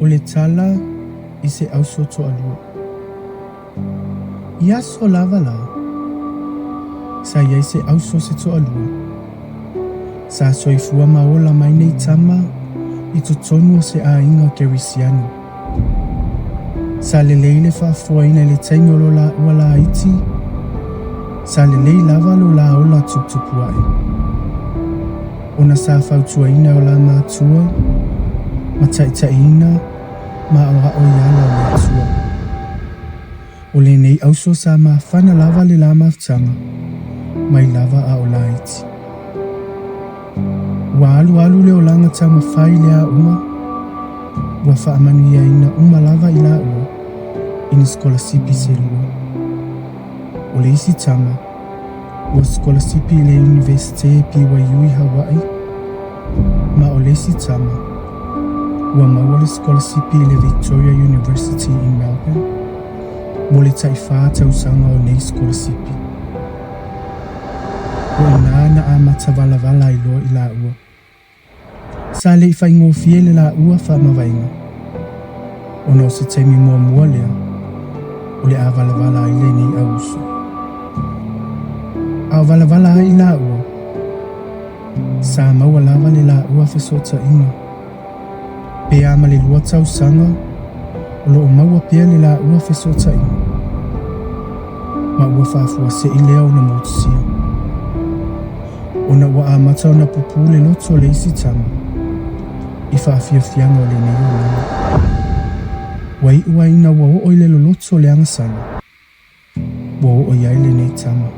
O le tala i se auso toalua. I aso lava la, sa i ai se auso se toalua. Sa soifua ma ola mai nei tama i totonu o se aiga Kerisiano. Sa lelei le faafoeina i le taimi o lo laua laiti, sa lelei lava lo la ola tuputupu ae. Ona sa fautuaina e o la matua ma taitaiina ma aoao i ala o le Atua. O lenei auso sa mafana lava le la mafutaga mai lava a o laiti. Ua alualu le olaga taumafai i le aoga, ua faamanuiaina uma lava i laua i ni sikolasipi se lua. O le isi tama, ua sikolasipi i le Iunivesite BYU i Hawaii, ma o le isi tama, ua maua le sikolasipi i le Victoria University i Melbourne mo le taifā tausaga o nei sikolasipi. O i ina na amata valavala ai loa i laua. Sa le i faigofie le laua faamavaega, ona o se taimi muamua lea o le a valavala ai lenei auuso. A o valavala ai i laua, sa maua lava le laua fesootaiga. Pe a ma le lua tausaga o lo o maua pea le laua fesootaiga, ma ua faafuasei lea ona motusia. Ona ua amata ona pupū le loto o le isi tama i faafiafiaga o lenei olaga. Ua iu ai ina ua oo i le loloto o le agasala, ua oo i ai lenei tama.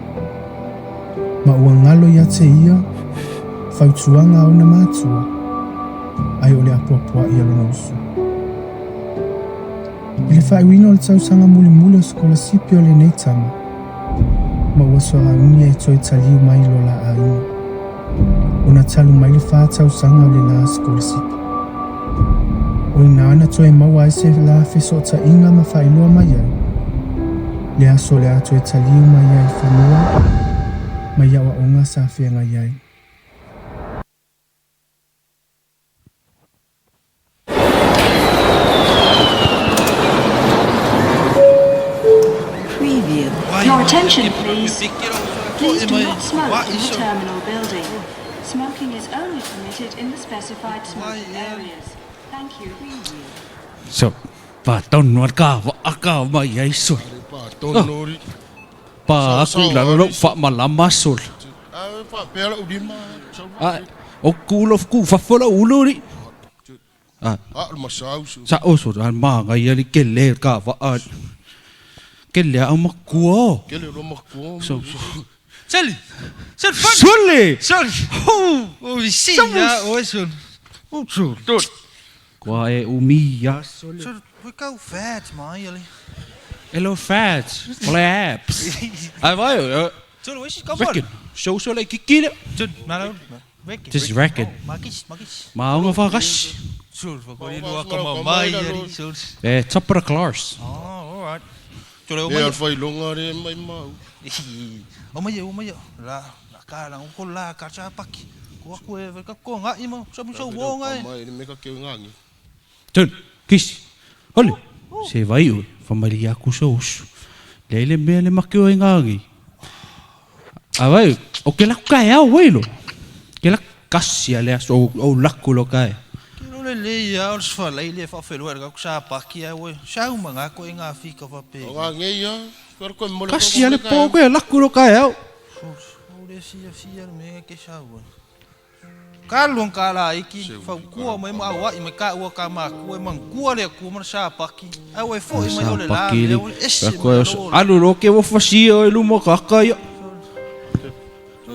Ma ua galo ia te ia fautuaga a ona matua, ae o le apoapoai a lona uso. I le faaiuina o le tausaga mulimuli o sikolasipi o lenei tama, ma ua soauni e toe taliu mai i lo la aiga, ona talu mai le fa tausaga o le la sikolasipi. O ina na toe maua ai se la fesootaiga ma faailoa mai ai le aso o le a toe taliu mai ai i fanua mai aoaoga sa feagai ai. Preview. Your attention please. Please do not smoke in the terminal building. Smoking is only permitted in the specified smoking areas. Thank you. So, pa tonu al ka wa aka mai ai sol. Pa tonu ri. Pa aku la lo fa malama sol. A fa pea lau lima. A o ku lo ku fa fo la ulu ri. A o masau su. Sa o so al ma ngai ali ke le ka va a. Ke le au makua. Ke le lo makua. So Sali! Sali fun! Sole! Sali! Oh, si ya, oi sul. Oh, sul. Kua e umi ya sole. Sul, we go fat mai ali. Hello fat. Ole apps. Ai vai. Sul, we go Reckon. Show sole kiki le. Sul, malo. Reckon. This is reckon. Makis, makis. Ma onga whakashi. Sul, ko ni lua ka mai ali sul. Eh, top of the class. Oh, all right. Sul, o E mai. al whai longa re mai mau. O mai, o mai. La, la ka la ko la ka cha paki. Ko aku e ka ko nga ima. Sa mu sa wonga e. Mai me ka ke ngangi. Tun, kisi. Ole, se vai oi, whamari aku sa usu. Le le mea le make o e ngangi. A vai, o ke laku kai au wei lo. Ke laku kasi a le aso o, o laku lo kai. Ke lo le le ia o le sfalai le whawhelua le kaku sa paki ai we. Sa uma ngā koe ngā fika whape. O ngangi ia. Ko ko mo le Kasi a le pō koe laku lo kai au. O le sia sia le mea ke sa ua. Ka luang ka la iki, whaukua mai ma awa i mai ka ua ka mākua e mangkua le akua mana sa paki. Ai we fo i mai o le la Paki mea li. o ese Koe mai o o le. alu lo ke wo fasia o luma ka ka ia.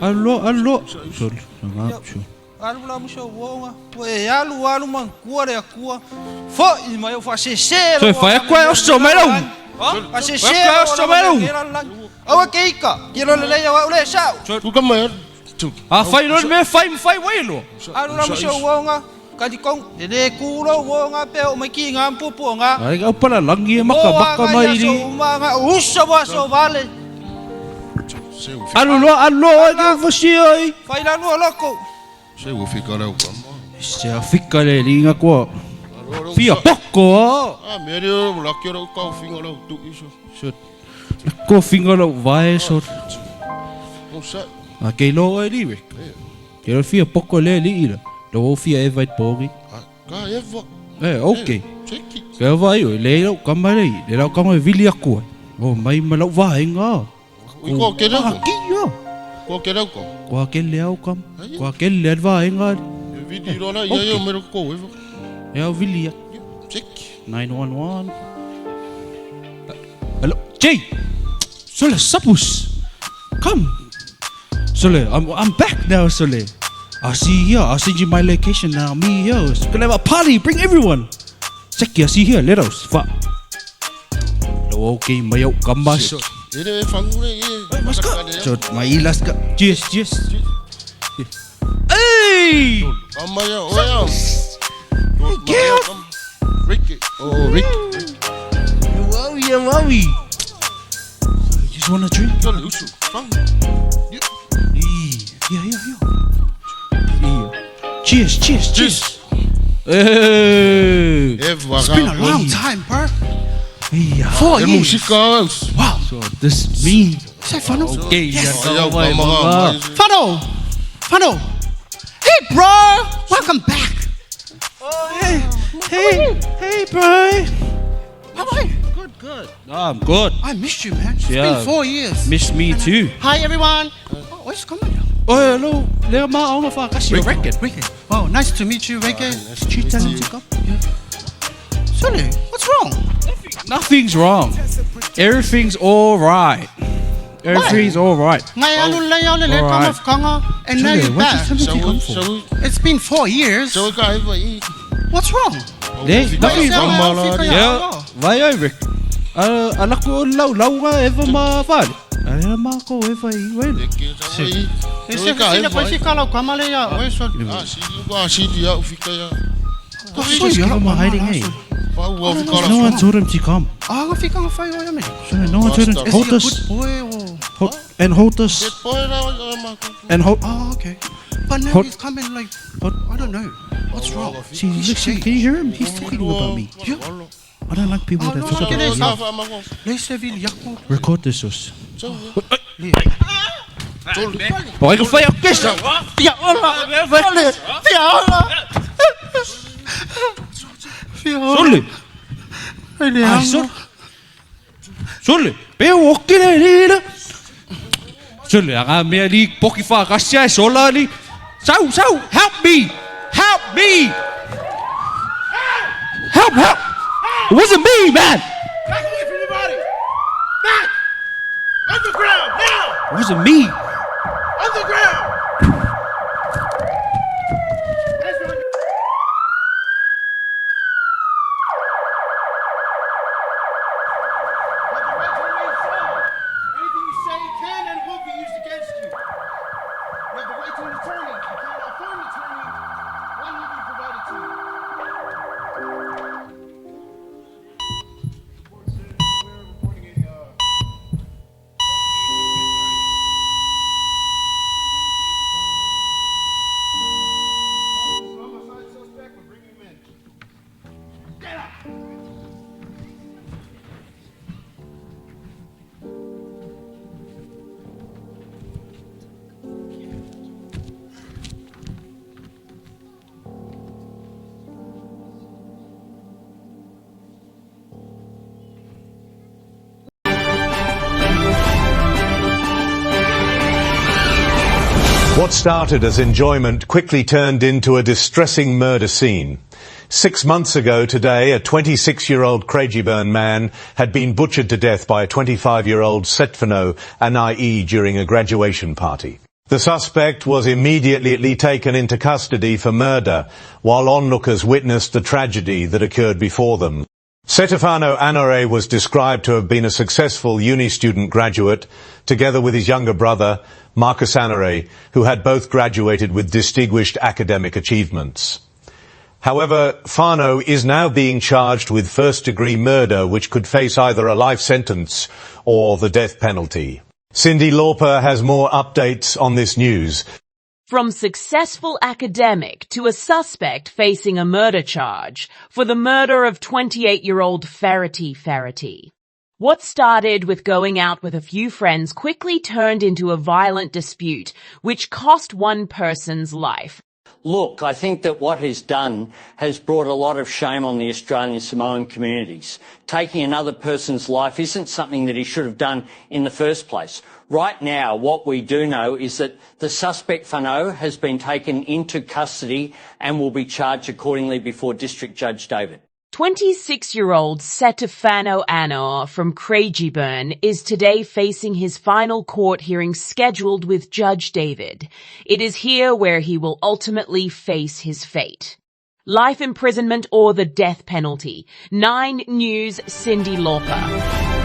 Alu lo, alu lo. Sol, nga, su. Alu la muso wonga. We alu alu mangkua le akua. Fo i mai o whasese. So, whai koe o so mai lau. Whasese. Whai koe o so mai lau. Aua ke ika. Ki lo le lei au le sau. Tu ka mai. Tu. A whai lo me whai mwhai wai lo. Alu la muso wonga. Ka di kong. E le kuro wonga pe o mai ki ngā mpupu o ngā. Ai au pala langi e maka maka mai li. Uma usa wa so vale. Se u Alu lo, alu lo, ai ke fasia ai. Whai la lua loko. se u fika lau ka. Se a fika le linga koa. Alo Fia poko a. A mea ria o laki o rau kaufinga lau tui so. So ko finga lau vae so. O sa. A kei lo e li Rick. Kei lo fia poko le li ila. Lo o fia e vai pori. Ka eva. E, okay. Cheki. Kei vai o le lau kama le. Le lau kama e vili aku ai. O mai ma lau vaenga. I ko ke rau. Ki yo. Ko ke rau ko. Ko ke le au kam. Ko ke le vaenga. E vili rona ia ia mero ko eva. E au vili ya. Cheki. 911. Hello, Jay. Sole, sapus. Come. Sole, I'm back now, Sole. I see here. I'll send you my location now. Me here. It's gonna have a party. Bring everyone. Check I see here. Let us. Fuck. Okay, my old gamba. E re fangu re e. Let's go. So, my ilas ka. Cheers, cheers. Hey! Kama ia o ia. Hey, girl. Ricky. Oh, Ricky. Wowie, wowie. You just want a drink? Sole usu. Fangu. Yeah, yeah, yeah. Yeah. Cheers, cheers, cheers. Hey! Eva. It's been a long time, bro. Yeah. 4 E years. musika. Wow. So this means Is that Fano? okay. Yes. Ia kama. Fano! Fano! Hey, bro! Welcome back. Oh, hey, hey, hey, bro. How are you? Good, good. No, I'm good. I missed you, man. It's Yeah. been 4 years. Miss me too. Hi, everyone. Oh, where's coming? Oh, hello. Leo ma aunga whakasi o record. Ricky. Oh, nice to meet you, Ricky. Cheat and to come. Sonny, what's wrong? Nothing's wrong. Everything's all right. Everything's all right. Ngai anu le au le le Alright. kama whakanga, and now you're what back. did somebody come for? So It's been 4 years. so ka eva i. What's wrong? Le, nothing's Where's wrong. our Africa? Yeah, vai ai Rick. Ala ko lau lauga eva ma whare. Ala ma ko eva i wele. E se sina pa si kala kama le ia. Oi so. Ah, si ah si dia ufika ya. Just give him a hiding, hey. Pa ua ufika No one told him to come. Ah, nga fika nga whai o ia me. So no one told him to Is hold he a us. good boy or? Hold, and hold us. And hold. Oh, okay. But now Hold- he's coming like, Hold. I don't know. What's wrong? See, listen, can you hear him? He's talking about me. Yeah. I don't like people Oh, that no, talk no, about no, me. no. Le se vili yako. Record this, us. Le. Oh, I can fight a fish. Fia ola. Fia ola. Fia ola. Sole. Ai le Ai, anga. sole. Sole. Peu o kile lila. Sole, aga mea li poki whakasia e sola li. Sau, sau, help me. Help me. Help, help. It wasn't me, man. Back away from the body! Back! On the ground, now! It wasn't me. On the ground! Hands behind your You have the right to remain silent. Anything you say can and will be used against you. You have the right to an attorney. If you cannot afford an attorney, one will be provided to you. Homicide suspect, we're bringing him in. Get up! What started as enjoyment quickly turned into a distressing murder scene. 6 months ago today, a 26-year-old Craigieburn man had been butchered to death by a 25-year-old Setefano Anae during a graduation party. The suspect was immediately taken into custody for murder, while onlookers witnessed the tragedy that occurred before them. Setefano Anare was described to have been a successful uni student graduate, together with his younger brother, Marcus Anare, who had both graduated with distinguished academic achievements. However, Fano is now being charged with first-degree murder, which could face either a life sentence or the death penalty. Cindy Lauper has more updates on this news. From successful academic to a suspect facing a murder charge for the murder of 28-year-old Ferretti Ferretti. What started with going out with a few friends quickly turned into a violent dispute, which cost one person's life. Look, I think that what he's done has brought a lot of shame on the Australian Samoan communities. Taking another person's life isn't something that he should have done in the first place. Right now, what we do know is that the suspect, Fano, has been taken into custody and will be charged accordingly before District Judge David. 26-year-old Setefano Anor from Craigieburn is today facing his final court hearing scheduled with Judge David. It is here where he will ultimately face his fate. Life imprisonment or the death penalty. 9 News, Cindy Lauper.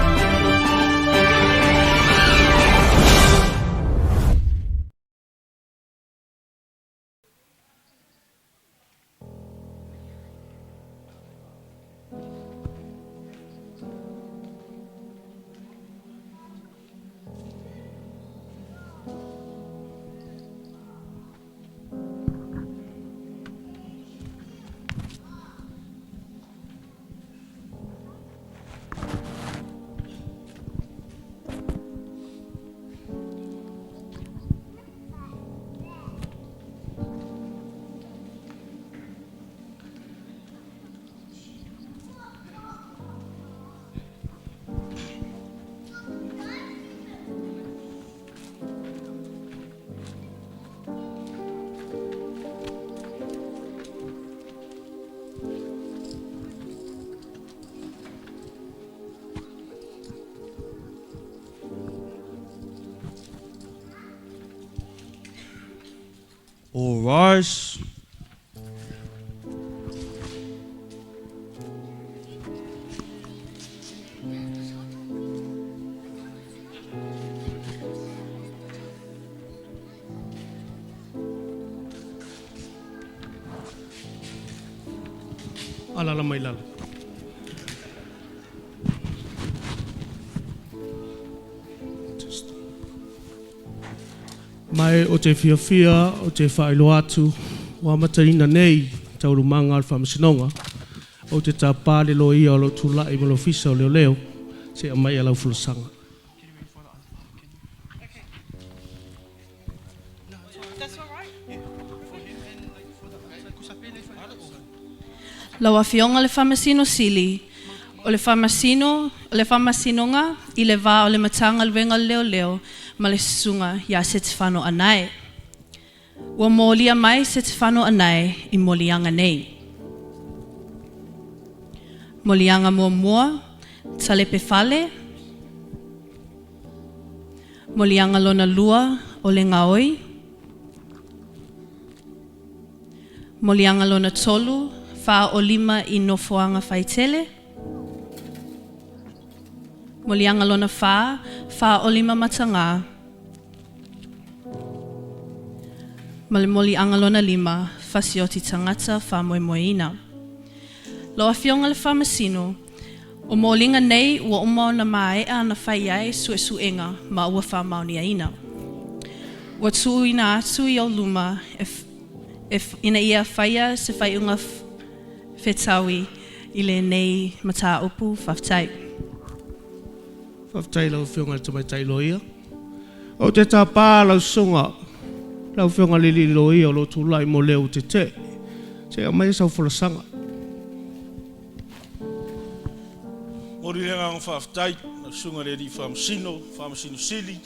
All rise. Alala mai lalo. Mai o te fiafia o te whaeloa atu ua amataina nei taualumaga o le Faamasinoga ou te tapa le loia o lo o tulai ma le Ofisa o Leoleo se i aumai a lau folasaga. Lau Afioga le Faamasino Sili, o le Faamasino, o le Faamasinoga i le va o le Matagaluega o Leoleo ma le Susuga ia Setefano Anae. Ua molia mai Setefano Anae i moliaga nei. Moliaga muamua, Talepe Fale. Moliaga lona lua, o le Gaoi. Moliaga lona tolu, 45 i Nofoaga Faitele. Moliaga lona fa, 45 Matagā. Ma le moliaga lona lima, Fasioti Tagata Faamoemoeina. Lau Afioga le Faamasino, o moliga nei ua uma ona maea ona fai ai suesuega ma ua faamaoniaina. Ua tuuina atu i ou luma e, e, ina ia faia se faaiuga fetaui i lenei mataupu. Faafetai. Faafetai i lau Afioga i le Tamaitai Loia. Ou te tapa lau susuga, lau Afioga i le Alii Loia o lo o tulai mo le ua tetee, se i aumaia sau folasaga. Momoli le agaga faafetai lau Susuga i le Alii Faamasino, Faamasino Sili,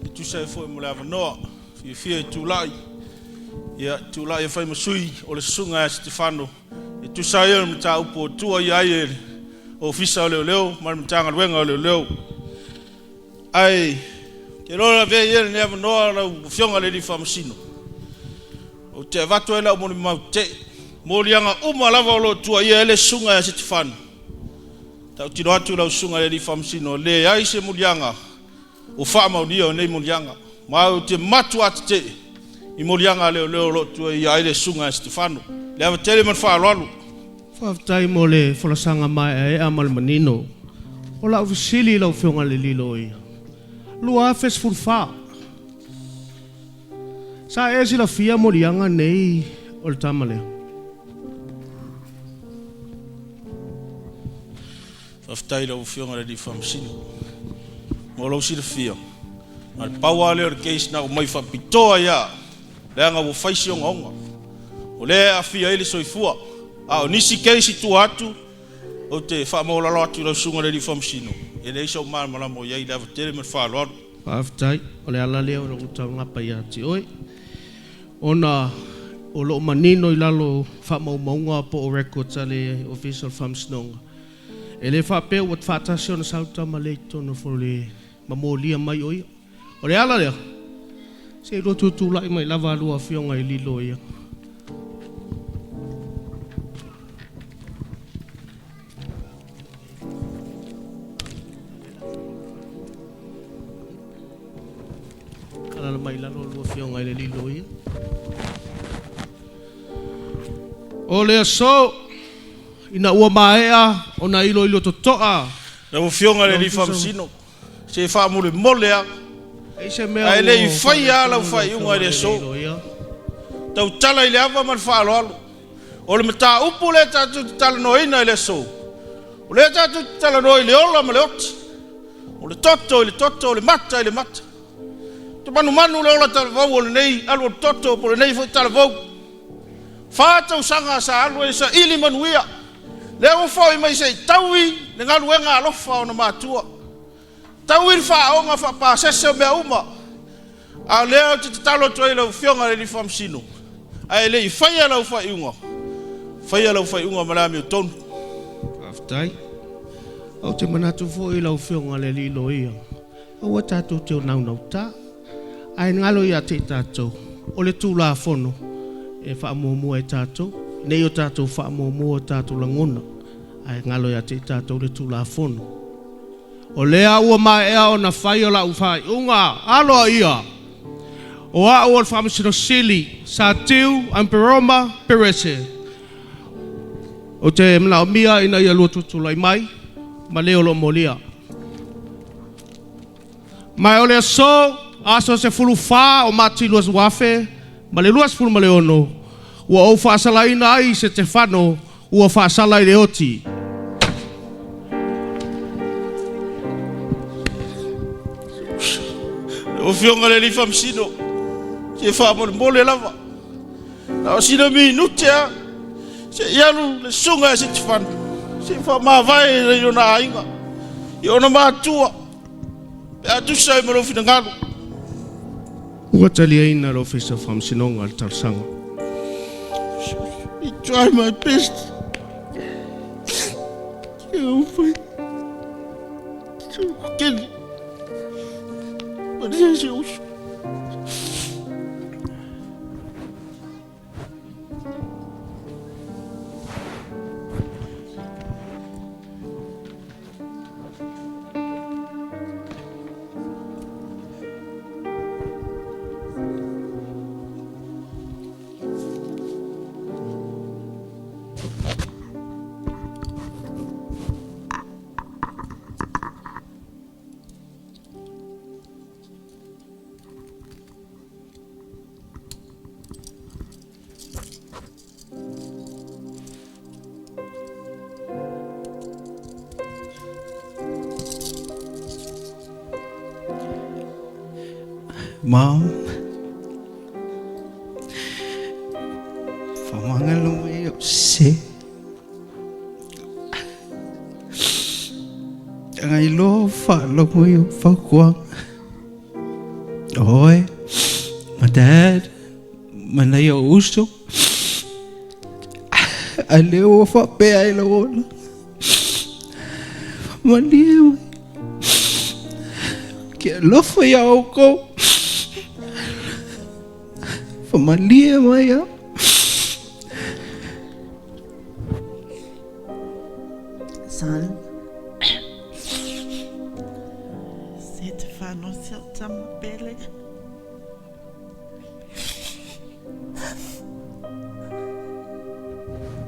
e tusa ai foi mo le avanoa fiafia i tulai, ia tulai e fai ma sui o le Susuga ia Setefano e tusa ai o le mataupu o tua i ai e le Ofisa o Leoleo ma le Matagaluega o Leoleo. Ae te loa lavea ia lenei avanoa lau Afioga i le Alii Faamasino, ou te avatu ai lau molimau tetee, moliaga uma lava o lo o tuuaia ai le Susuga ia Setefano. Tautino atu lau Susuga i le Alii Faamasino, e leai se moliaga ua faamaonia o nei moliaga, ma ou te matua tetee i moliaga a leoleo o lo o tuuaia ai le Susuga ia Setefano. Le ava tele ma le faaaloalo. Faafetai mo le folasaga maeaea ma le manino. O lau fesili i lau Afioga i le Alii Loia, 2014. Sa e silafia moliaga nei o le tama lea? Faafetai i lau Afioga i le Alii Faamasino. Mo lou silafia, na o le pau lava lea o le case na aumai faapitoa ai lava, leaga ua fai si ogaoga, o lea e aafia ai le soifua. A o nisi case i tua atu, ou te faamaualalo atu i lau Susuga i le Alii Faamasino, e leai sou malamalama o i ai i le ava tele ma le faaaloalo. Faafetai. O le ala lea o lou taugapa ia te oe, ona o lo o manino i lalo o faamaumauga po o records a le Ofisa o le Faamasinoga, e le faapea ua faatasi ona sau tama lea i totonu o le ma molia mai o ia. O le ala lea, se i lua tutulai mai lava a lua afioga i lilo ia. Alala mai lalo lua afioga i le lilo ia. O le aso ina ua maea ona iloilo totoa. Lau Afioga i le Alii Faamasino, se faamolemole lava, ae le i faia lava lau faaiuga i le aso, tautala i le ava ma le faaaloalo. O le mataupu lea tatou te talanoaina i le aso, o lea tatou te talanoa i le ola ma le oti, o le toto i le toto, o le mata i le mata. Ou te manumanu le ola talavou o lenei alu o le toto po o lenei foi talavou. Fa tausaga sa alu ai saili manuia, lea ua foi mai se i taui le galuega alofa a ona matua, taui le faaoga faapasese o mea uma. A o lea ou te tatalo atu ai i lau Afioga i le Alii Faamasino, a e le i faia lau faaiuga, faia lau faaiuga ma le amiotonu. Faafetai. Ou te manatu foi i lau Afioga i le Alii Loia, aua tatou te naunauta, ae galo ia te i tatou o le Tulafono e faamuamua e tatou, ne i o tatou faamuamua o tatou lagona, ae galo ia te i tatou le Tulafono. O lea ua maea ona fai o lau faaiuga aloaia, o au o le Faamasino Sili, Satiu Amperoma Perese. Ou te manaomia ina ia lua tutulai mai ma le o lo o molia. Ma o le aso, aso 14 o Mati 2026, ua ou faasalaina ai Setefano ua faasala i le oti. Lau Afioga i le Alii Faamasino, se faamolemole lava, na o sina minute lava, se i alu le susuga ia Setefano, se i faamavae i ona aiga, i ona matua, pe a tusa ai ma lou finagalo. Ua taliaina le Ofisa o Faamasinoga le talosaga. I try my best. Mom, faamagalo mai ou sese. Agailoa faalogo i ou fautuaga. Oe, ma dad, ma nai ou uso. A lea ua faapea ai lau ola. Faamalie mai. Ke alofa iā oukou. Faamalie mai au. Son, se te whānau se o tama pele.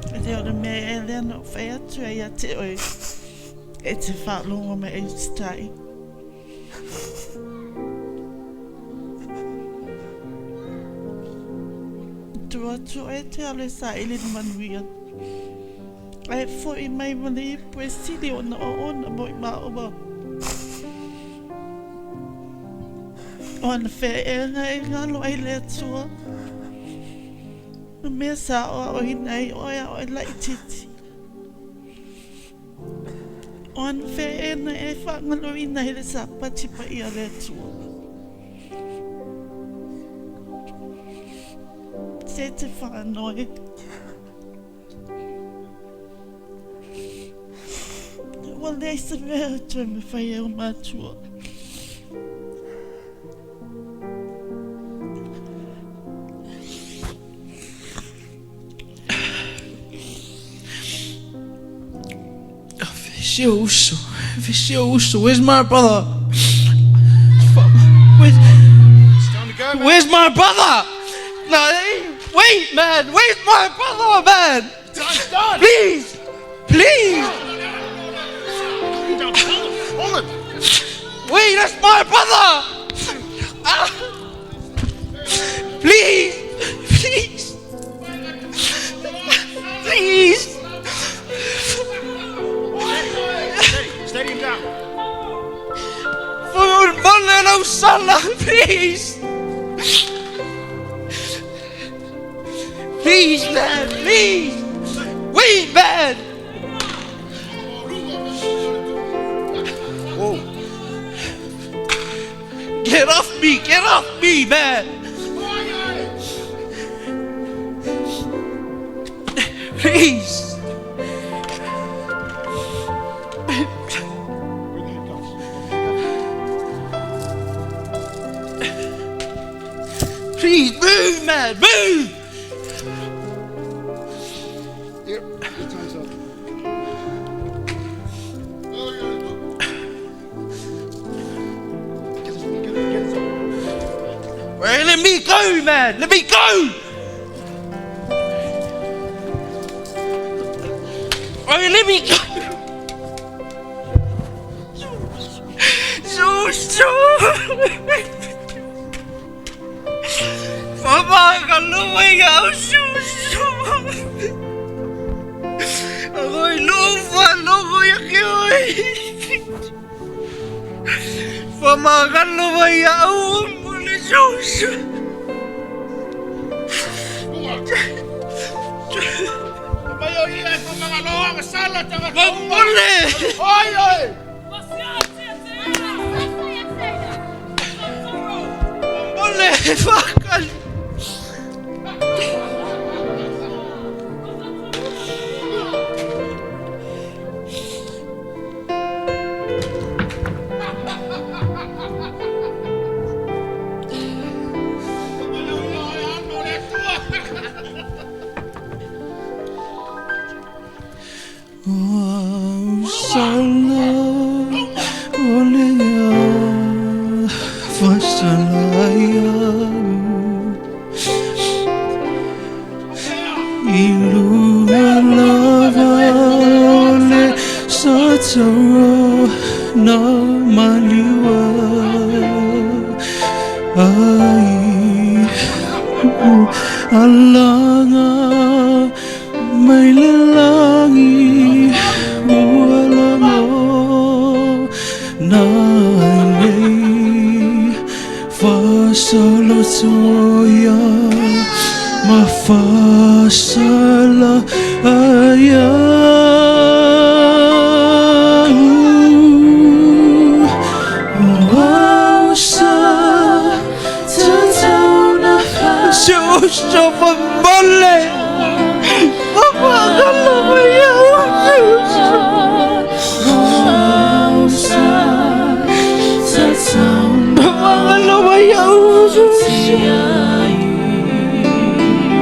E te ora mea e lea no whai atu ai a te oe e te whaalongo me e tai. o atu oe e te alu e saili le manuia. Ae foʻi mai ma le ipu e sili ona oona mo i maua. O ana feaeaga e galo ai le Atua. Ma mea sa aoaoina ai oe a oe laitiiti. O ana feaeaga e faagaloina ai le Sapati paia a le Atua. Se te faanoi. Ua leai se mea e toe mafai e ou matua. Vicioso, vicioso, where's my brother? Where's, where's my brother? No, wait, man, where's my brother, man? Please, please. Wait, that's my brother. Ah. Please, please, please. Steady him down. Please. Please, man, please. Wait, man. Whoa. Get off me, get off me, man. Please. Please move, man, move! Yep, your time's up. Hey, let me go, man! Let me go! Hey, let me go! So, so! Whamākaloa so, so! Ako lufa loko ia ke oi! Whamākaloa ia au mole so, so! Mai o ia e whamangaloa ka sala tanga Mamole! Oi, oi! Mamole, whakali! Alanga may lalangi walango na nei fasalotoia mafasala aya. Mole!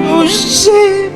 Oh, shit!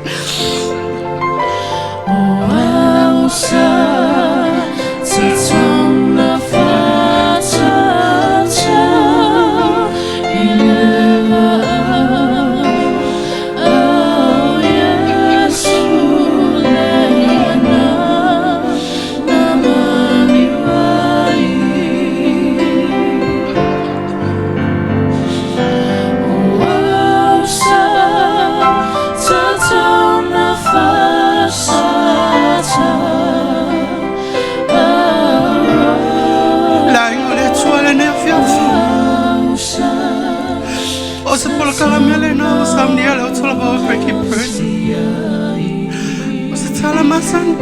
masani.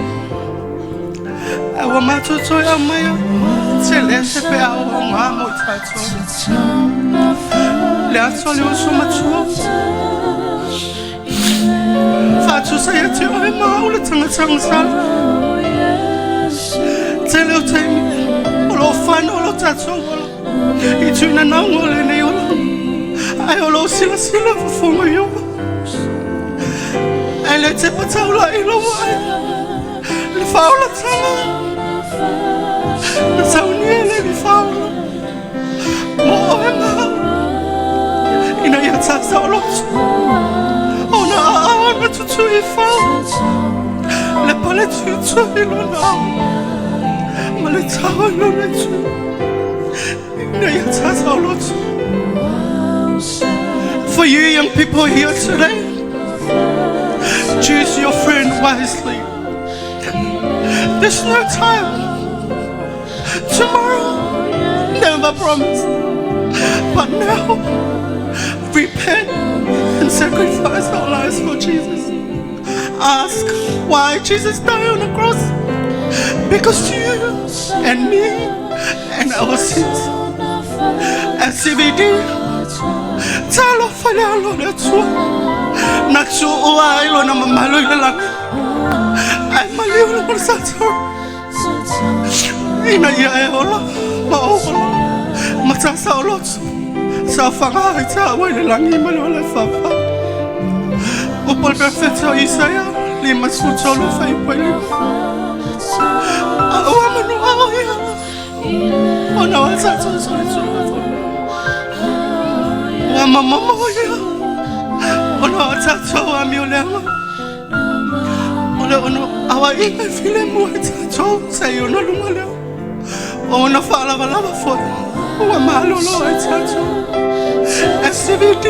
Ai ua matou toe aumaia, tele se feau augā mo i tatou. Le aso le uso matua. Faatusa ia te oe ma au le tagatagasala. Tele o taimi, o lo o fana o lo tatou ola. I tuinanauga o lenei ola. Ae o lo o silasila fofoga i ola. Ae le tepa taula'i lou vaai. Le faaolataga. Na saunia e le alii faaola. Mo oe ma au. Ina ia tasaoloto. Ona aao na tutui i fao. Le pale tutua i lona ao. Ma le tao i lona itu. Ina ia tasaoloto. For you young people here today, choose your friend wisely. There's no time. Tomorrow, never promised. But now, repent and sacrifice our lives for Jesus. Ask why Jesus died on the cross. Because you and me and our sins. At CVD, talofa le alo le Atua. Na tuua ai lona mamalu i le lagi. Ae maliu le ma tatou. Ina ia e ola ma ou ola. Ma tasaoloto. Saofaga ai tāua i le lagi ma le ola e faafao. Upu a le perofeta o Isaia, 53 fuaiupu e 5. A ua manuao ia ona o a tatou solitulafono. Ua mamomo ia ona o a tatou amioleaga. O le ono aoaiga e filemu ai tatou sa i ona luga lea. O ona faalavalava foi ua malolo ai tatou. SCVD,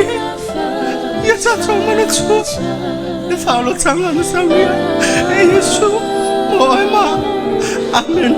ia tatou manatua le faaolotaga na saunia e Iesu mo oe ma au. Amene.